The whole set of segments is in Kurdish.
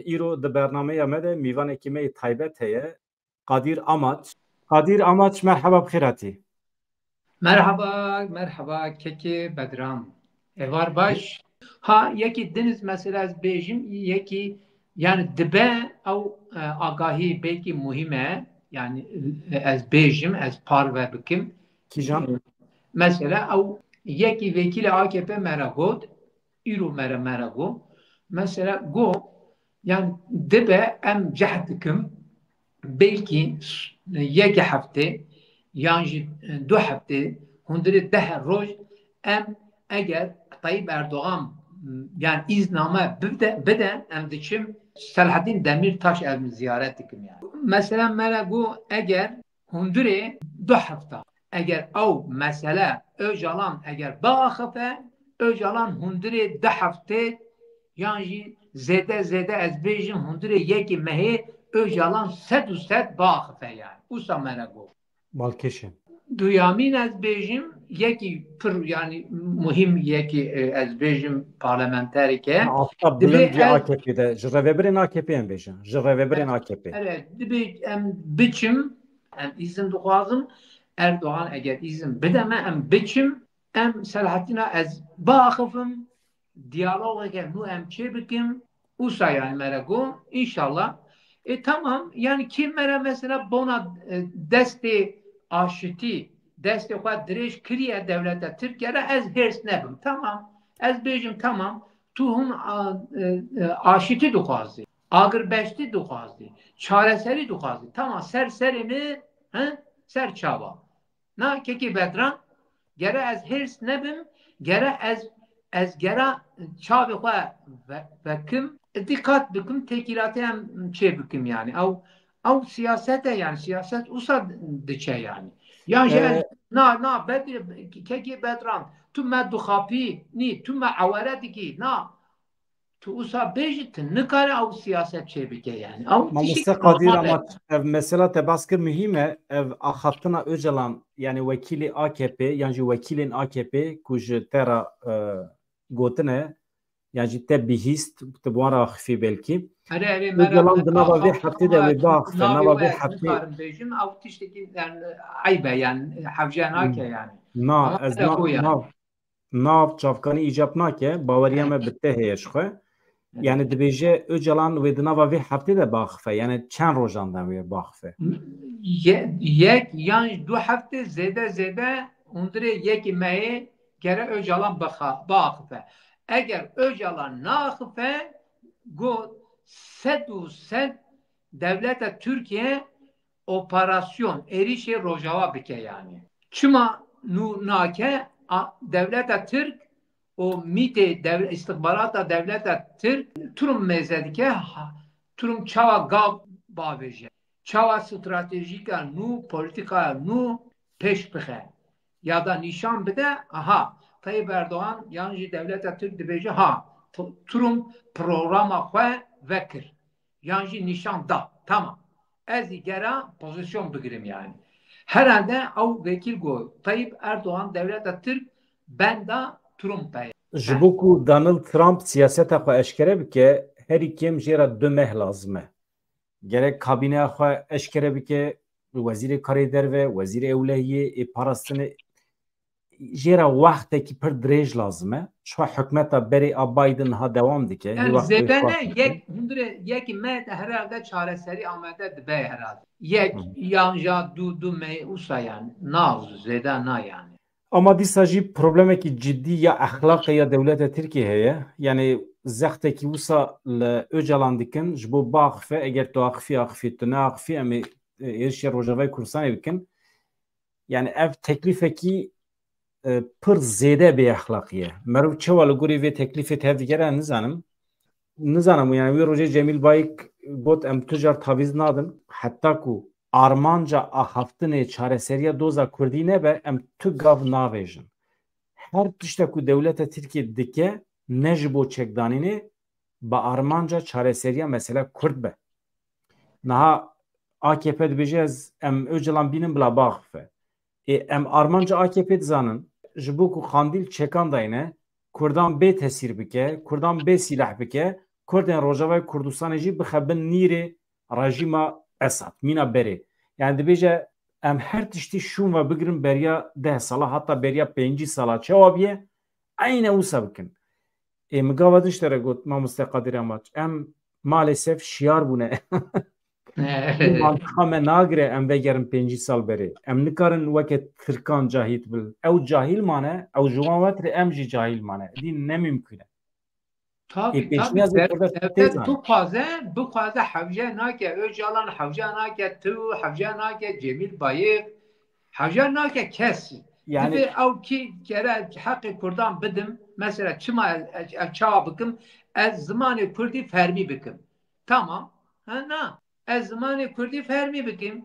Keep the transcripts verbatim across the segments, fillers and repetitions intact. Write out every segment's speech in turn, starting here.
Îro di bernameya me de mîvanekî me yê taybet heye. Qadir Amaç. Qadir Amaç, merheba, bi xêr hatî. Merhaba, merhaba kekê Bedran. Êvar baş. Ha, yekî din ez mesela ez bêjim, yekî yani dibe ew, e, agahî belkî muhîm e. Yani, e, ez bêjim, ez parve bikim. Kîjan? E, mesela ew yekî vekîlê A K P me re got, îro me re, me re got. Mesela got, yani dibe em cehd dikim, belkî yekê heftê yan jî du heftê, hundirê deh roj em eger Tayyip Erdogan, yani îzname bide, bide, em diçim Selahattin Demirtaş, em ziyaret dikim yani. Mesela me re got, eger hundirê du hefta, eger ew mesele Ocalan eger biaxife, Ocalan hundirê du heftê yan jî zêde zêde ez bêjim hundirê yekê mehê Ocalan sed û sed biaxife yani. Usa me re got. Balkêş e. Duyamîn ez bêjim, yekî pir, yani muhîm, yekî, e, ez bêjim parlamenterek e. Asta bilind ya A K P de, ji rêvebirên A K P em bêjin. Ji rêvebirên A K P. Evet, dibê em biçim, em îzin dixwazim, Erdogan eger îzin bide me, em biçim, em Selahattîna ez biaxifim, diyalogeke nû em çê bikim, usa yani me re got, înşallah. E, tamam, yani kê me re mesela bona, e, destê aşitî, destê xwe dirêj kiriye dewleta Tirkiye re, ez hêrs nebim. Tamam, ez bêjim tamam, tu hûn a, e, e, aşitî dixwazî, agirbeştî dixwazî, çareserî dixwazî. Tamam, ser serê me, he? Ser çava. Na, kekê Bedran, gere ez hêrs nebim, gere ez, ez gera çavê xwe ve-, vekim, dîqat bikim, têkîlatê em çê bikim yani. Ew, ew siyaset e yani, siyaset usa diçe yani. Yan jî ez, Ee, na, na, Bedr-, kekê Bedran, tu me dixapî, nî, tu me ewere dikî, na. Tu usa bêjî, tu nikare ew siyaset çêbike yani. Ew Mamoste tiştekî Qadir normal e. Ama ev mesela te bas kir muhîm e. Ev axaftina Ocalan, yani wekîlê A K P yan jî wekîlên A K P ku ji te re, e, gotine, yan jî te bihîst, tu bi wan re axifî belkî. Erê, erê, me re, Ocalan me di nava vê axaftina heftê de wê biaxife, navê nava wê wê ez heftê. Nikarim bêjim, ew tiştekî yani eyb e yani, hevce nake yani. Na, ama ez na, yani. Na, nav çavkanî îcab nake, baweriya me bi te heye ji xwe. Yani dibêje Ocalan wê di nava vê heftê de biaxife, yani çend rojan de wê biaxife? Ye-, yek yan du heftê zêde zêde hundirê yekê mehê gere Ocalan bixa-, biaxife. Eger Ocalan naaxife, got sed û sed dewleta Tirkiye operasyon, êrîşê Rojava bike yani. Çima nû nake? A, dewleta Tirk û mîtê dev-, îstixbarata dewleta Tirk turum mêze dike, ha, turum çawa gav bavêje, çawa stratejîka nû, polîtîkaya nû pêş bixe ya da nîşan bide, aha, Tayyip Erdogan yan jî dewleta Tirk dibêje, ha, tu-, turum programa xwe vekir. Yan jî nîşan da. Tamam. Ez ê gera pozîsyon bigirim yani. Herhalde ew vekîl got, Tayyip Erdogan dewleta Tirk benda Trump e. Ji bo ku Donald Trump siyaseta xwe eşkere bike, herî kêm jê re du meh lazim e. Gerek kabîneya xwe eşkere bike, wezîrê karê derve, wezîrê ewlehiyê, ê parastinê, jê re wextekî pir dirêj lazim e. Çiqa hikûmeta berê a Biden niha dewam dike. Yani zêde ne, yek, hundirê yekî me de herhalde çareserî amade dibe herhalde. Yek, hı, yan ja du, du me usa yani. Na, zêde na yani. Ama dîsa jî problemekî cidî ya exlaqê ya dewleta Tirkiyê heye. Yani zextekî wisa li Ocalan dikin, ji bo biaxife, eger tu axifî, axifî, tu neaxifî, em ê, e, êrişê Rojavayê Kurdistanê bikin. Yani ev teklîfekî, e, pir zêde bêexlaqî ye. Meriv çawa li gorî vê teklîfê tevdigere, nizanim. Nizanim, yani wî rojê Cemîl Bayik got, em tu car tavîz nadin, heta ku armanca axaftinê çareseriya doza Kurdî nebe, em tu gav navêjin. Her tişta ku dewleta Tirkiye dike, ne ji bo çekdanînê, bi armanca çareseriya mesela Kurd be. Niha A K P dibêje, ez, em Ocalan bînin bila biaxife. Ê, em armanca A K P dizanin, ji bo ku Qandîl çekan dayne, Kurdan bê tesîr bike, Kurdan bê sîleh bike, Kurdên Rojavayê Kurdistanê jî bixe bin nîrê rejîma Esad, mîna berê. Yani dibêje, em her tiştî şûn ve bigirin beriya deh sala, hatta beriya pêncî sala çawa biye, eyne wisa bikin. Ê, min gava din ji te re got, mamoste Qadir Amaç, em maalesef şiyar bûne. Mantiqa me nagire em vegerin pêncî sal berê. Em nikarin weke Tirkan cahîl bin. Ew cahîl mane, ew ji wan wetir e, em jî cahîl mane. Dî ne mimkun e. Ê, Tabii, tabii. Pêşniyazê Kurda tê zanîn. Bixwaze, bixwaze hewce nake Ocalan, hewce nake tu, hewce nake Cemîl Bayik, hewce nake kes. Yani Divê ew kî gere heqê Kurdan bidim. Mesela çima ez, ez, ez çawa bikim? Ez zimanê Kurdî fermî bikim. Tamam. Ha, na. Ez zimanê Kurdî fermî bikim.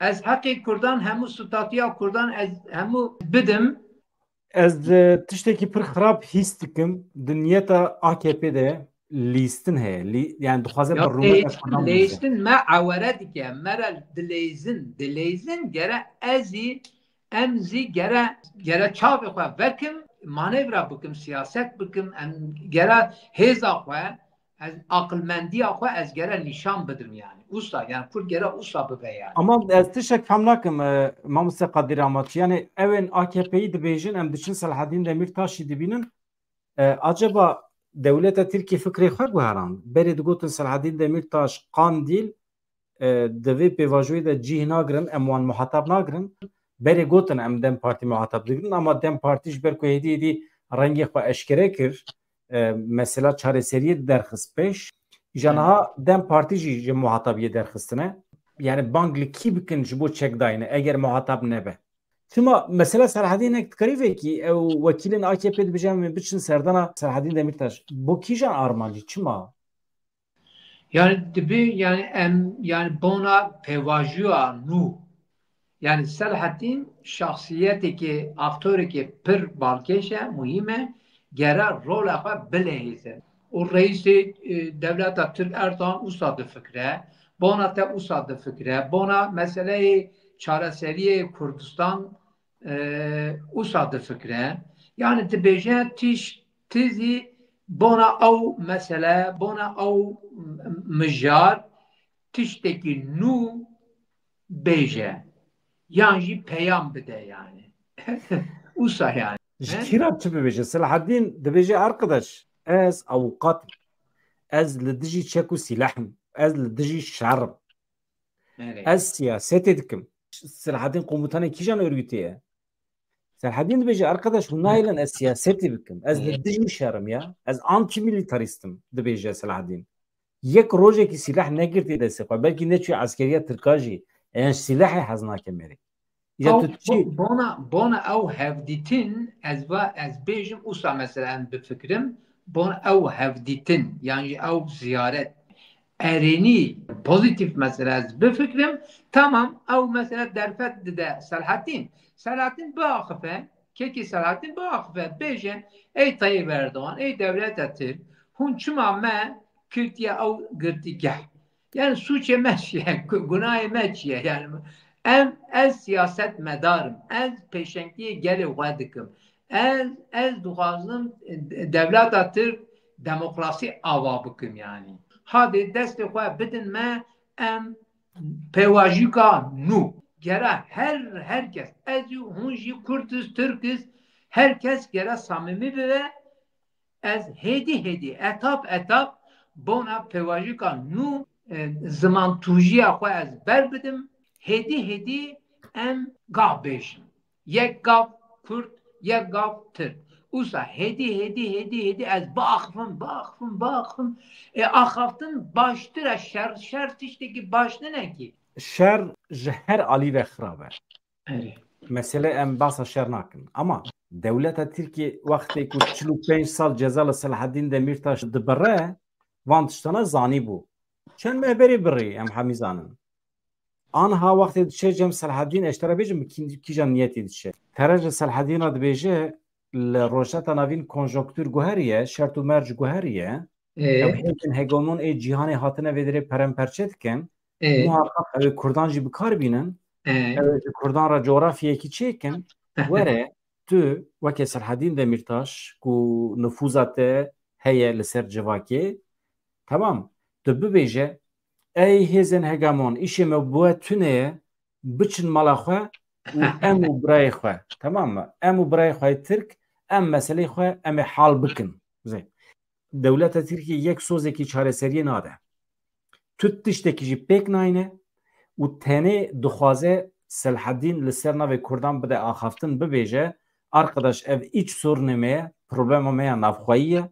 Ez heqê Kurdan, hemû statuya Kurdan ez hemû bidim. Ez, e, tiştekî pir xirab hîs dikim. Di niyeta A K P de lîstin heye. Lî-, yani dixwaze Ya bi rûmeta lêstin, Kurdan bimîze. Lêstin me ewere dike. Me re dileyzin. Dileyzin gere ez î, em zî gere, gere çavê xwe vekim, manevra bikim, siyaset bikim, em gere hêza xwe, ez aqilmendiya xwe ez gere nîşan bidim yani. Usa, yani Kurd gere usa bibe yani. Ama ez tiştek fem nakim, e, mamoste Qadir Amaç. Yani ewên A K P'yî dibêjin, em diçin Selahaddin Demirtaş'î dibînin. E, acaba dewleta Tirkî fikrê xwe guherand? Berê digotin Selahaddin Demirtaş, Qandîl, e, di vê pêvajoyê de cih nagirin, em wan muhatab nagirin. Berê gotin em DEM Partî muhatab digirin, ama DEM Partî ji ber ku hêdî hêdî rengê xwe eşkere kir, e, mesela çareseriyê derxist pêş. Îja niha DEM Partî jî ji muhatabiyê derxistine. Yani bang li kî bikin ji bo çekdayîne eger muhatab nebe? Çima mesela Serhedînek dikarî vekî ew wekîlên A K P dibêje em ê biçin serdana Serhedîn Demîrtaş. Bo kîjan armancî? Çima? Yani dibi yani em yani bona pêvajoya nû. Yani Selahaddin şahsiyetekê, aktorekê pir balkêş e, muhîm e, gere rola xwe bilehêze. Û reîsê, e, dewleta Tirk Erdogan usa difikre, bona te usa difikre, bona meseleyê çareseriyê Kurdistan, e, usa difikre. Yani dibêje tişt tizî bona ew mesele, bona ew mijar tiştekî nû bêje. Yan jî peyam bide yani. Usa yani. Ji kî re çi bibêje? Selahaddin dibêje, arkadaş, ez avukat im. Ez li dijî çek û sîleh im. Ez li dijî şer im. Evet. Ez siyasetê dikim. Selahaddin komutanê kîjan örgütê ye? Selahaddin dibêje, arkadaş, hûn nahêlin ez siyasetê bikim. Ez li dijî şer im ya. Ez antimilitarîst im, dibêje Selahaddin. Yek rojekî sîleh negirtî destê xwe. Belkî neçûye eskeriya Tirka jî. Eyan ji sîlehê hez nake merê. Ya Ew tu çi? bo-, bona, bona ew hevdîtin, ez va, ez bêjim, usa mesela em bifikirim, bona ew hevdîtin, yan jî ew ziyaret, erênî, pozîtîf mesela ez bifikirim, tamam, ew mesela derfet dide Selahaddin. Selahaddin biaxife, kekê Selahaddin biaxife, bêje, ey Tayyip Erdogan, ey dewleta Tirk, hûn çima me girtiye ew girtîgeh? Yani sûçê me çi ye? Gu-, gunahê me çi ye? Yani em, ez siyasetmedar im. Ez pêşengtiyê gelê xwe dikim. Ez, ez dixwazim, e, dewleta Tirk demokrasî ava bikim yani. Hadê destê xwe bidin me, em pêvajoyeka nû. Gere her, her kes, ez û hûn jî Kurd iz, Tirk iz, her kes gere samîmî bibe. Ez hêdî hêdî, etap etap bona pêvajoyeka nû, e, zimantûjiya xwe ez ber bidim. Hêdî hêdî em gav bêjin. Yek gav Kurd, yek gav Tirk. Usa hêdî, hêdî, hêdî, hêdî ez biaxifim, biaxifim, biaxifim. E, axaftin baştir e, şer, şer tiştekî baş nine kî. Şer ji her alî ve xirab e. Erê. Mesele em basa şer nakin. Ama dewleta Tirkiyê wextê ku çil û pênc sal ceza li Selahaddin Demirtaş dibire, van tiştana zanîbû. Çend meh berê birî, em hemî zanin. Anha wextê diçe cem Selahaddin, ez te re bêjim bi kî-, kîjan niyetê diçe. Tere ji Selahaddin re dibêje, li Rojhilata Navîn konjonktûr guheriye, şert û merc guheriye. Ê. Ew hêzên hegemon ê cîhanê hatine vê derê peremperçe dikin. Ê. Muhaqqaq ew ê Kurdan jî bi kar bînin. Ê. Ew ê ji Kurdan re cografyeyekî çêkin. Were, tu weke Selahaddin Demirtaş ku nifûza te heye li ser civakê, Tamam. Tu bibêje, ey hêzên hegemon, îşê me bi we tune ye, biçin mala xwe û em û birayê xwe. Tamam mı? Em û birayê xwe Tirk, em meselê xwe em ê hal bikin. Zê. Dewleta Tirkiye yek sozekî çareseriyê nade. Tu tiştekî jî pêk nayne û tenê dixwaze Selhedîn li ser navê Kurdan bide axaftin, bibêje, arkadaş, ev iç sorunê me ye, problema me ya navxweyî ye.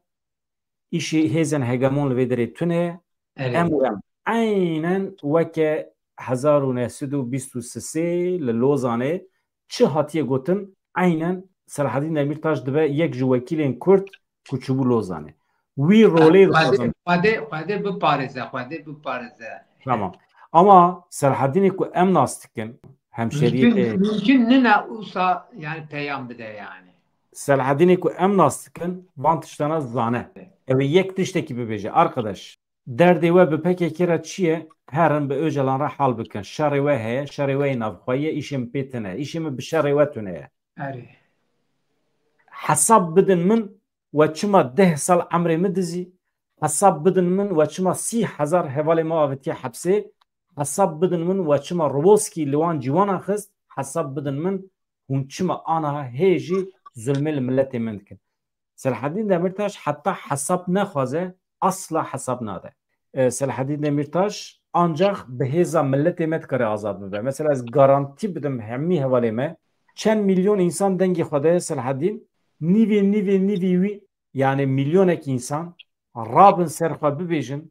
Îşî hêzên hegemon li vê derê tune ye. Erê. Em û em. Eynen weke hezar û neh sed û bîst û sê li Lozanê çi hatiye gotin, eynen Selhedîn Demîrtaş dibe yek ji wekîlên Kurd ku çûbû Lozanê. Wî rolê Xwedê, dixwazin. Xwedê, Xwedê biparêze, Xwedê biparêze. Tamam. Ama Selhedînê ku em nas dikin, hemşeriyê Mümkün, mümkün nine usa yani peyam bide yani. Selhedînê ku em nas dikin, van tiştana zane. Ew ê yek tiştekî bibêje, arkadaş, derdê we bi P K K re çi ye? Herin bi Ocalan re hal bikin. Şerê we heye, şerê we yê navxweyî ye, îşê min pê tune ye. Îşê min bi şerê we tune ye. Erê. Hesab bidin min, we çima deh sal emrê min dizî? Hesab bidin min, we çima sî hezar hevalê me avitiye hepsê? Hesab bidin min, we çima Roboskî li wan ciwanan xist? Hesab bidin min, hûn çima anaha hê jî zulmê li miletê min dikin? Selhedîn Demîrtaş heta hesab nexwaze, asla hesab nade. E, Selhedîn Demîrtaş ancax bi hêza miletê me dikare azad bibe. Mesela ez garantî bidim hemî hevalê me, çend milyon însan dengê xwe daye Selhedîn, nîvê, nîvê, nîvê wî, yani milyonek însan rabin ser xwe bibêjin,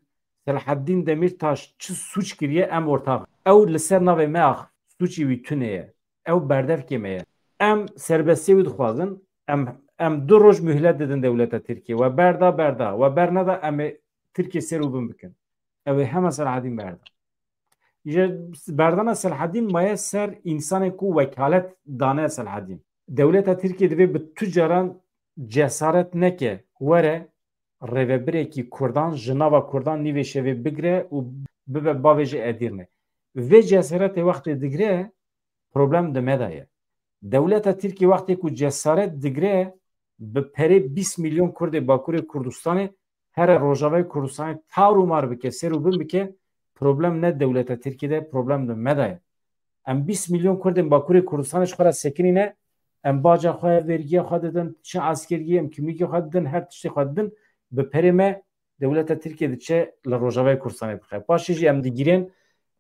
Selhedîn Demîrtaş çi sûc kiriye, em ortax. Ew li ser navê me ax, sûcê wî tune ye. Ew berdevkê me ye. Em serbestiyê wî dixwazin. Em, em du roj muhlet didin dewleta Tirkiye. We berda, berda. We berneda, em ê Tirkiye ser û bin bikin. Ew ê hema Selhedîn berda. Ji berdana Selhedîn maye ser însanê ku wekalet dane Selhedîn. Dewleta Tirkiye divê bi tu caran cesaret neke were rêvebirekî Kurdan ji nava Kurdan nîvê şevê bigire û bibe bavêje Edîrne. Vê cesaretê wextê digire, problem di me de ye. Dewleta Tirkiye wextê ku cesaret digire, bi perê bîst milyon Kurdê Bakurê Kurdistanê here Rojavayê Kurdistanê tar û mar bike, ser û bin bike, problem ne dewleta Tirkiye de, problem di me de ye. Em bîst milyon Kurdên Bakurê Kurdistanê ji xwe re sekinîne, em baca xwe, vergiya xwe didin, çi eskeriyê, em kimlîkê xwe didin, her tiştê xwe didin, bi perê me dewleta Tirkiye diçe li Rojavayê Kurdistanê dixe. Paşê jî em digîrên,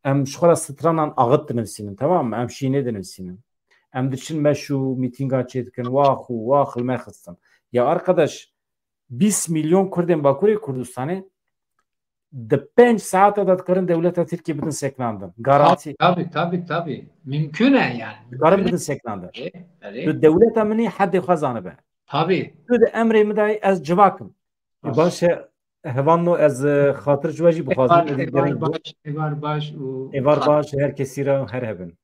em ji xwe re stranan axit dinivîsînin, tamam mı? Em şînê dinivîsînin. Em diçin meş û mîtîngan çêdikin, wax û wax li me xistin. Ya arkadaş, bîst milyon Kurdên Bakurê Kurdistanê di pênc saete de dikarin dewleta Tirkiye bidin sekinandin. Garanti. Tabii, tabii, tabii. Mümkün e yani. Dikarin bidin sekinandin. E, erê. Tu dewleta min î, hedê xwe zanibe. Tabii. Tu di emrê min de yî, ez civak im. Baş. Baş e, hevalno, ez, e, xatir ji we jî bixwazim. Êvar, êdî êvar gerek baş, êvar baş û êvar baş, her kesî re her hebin.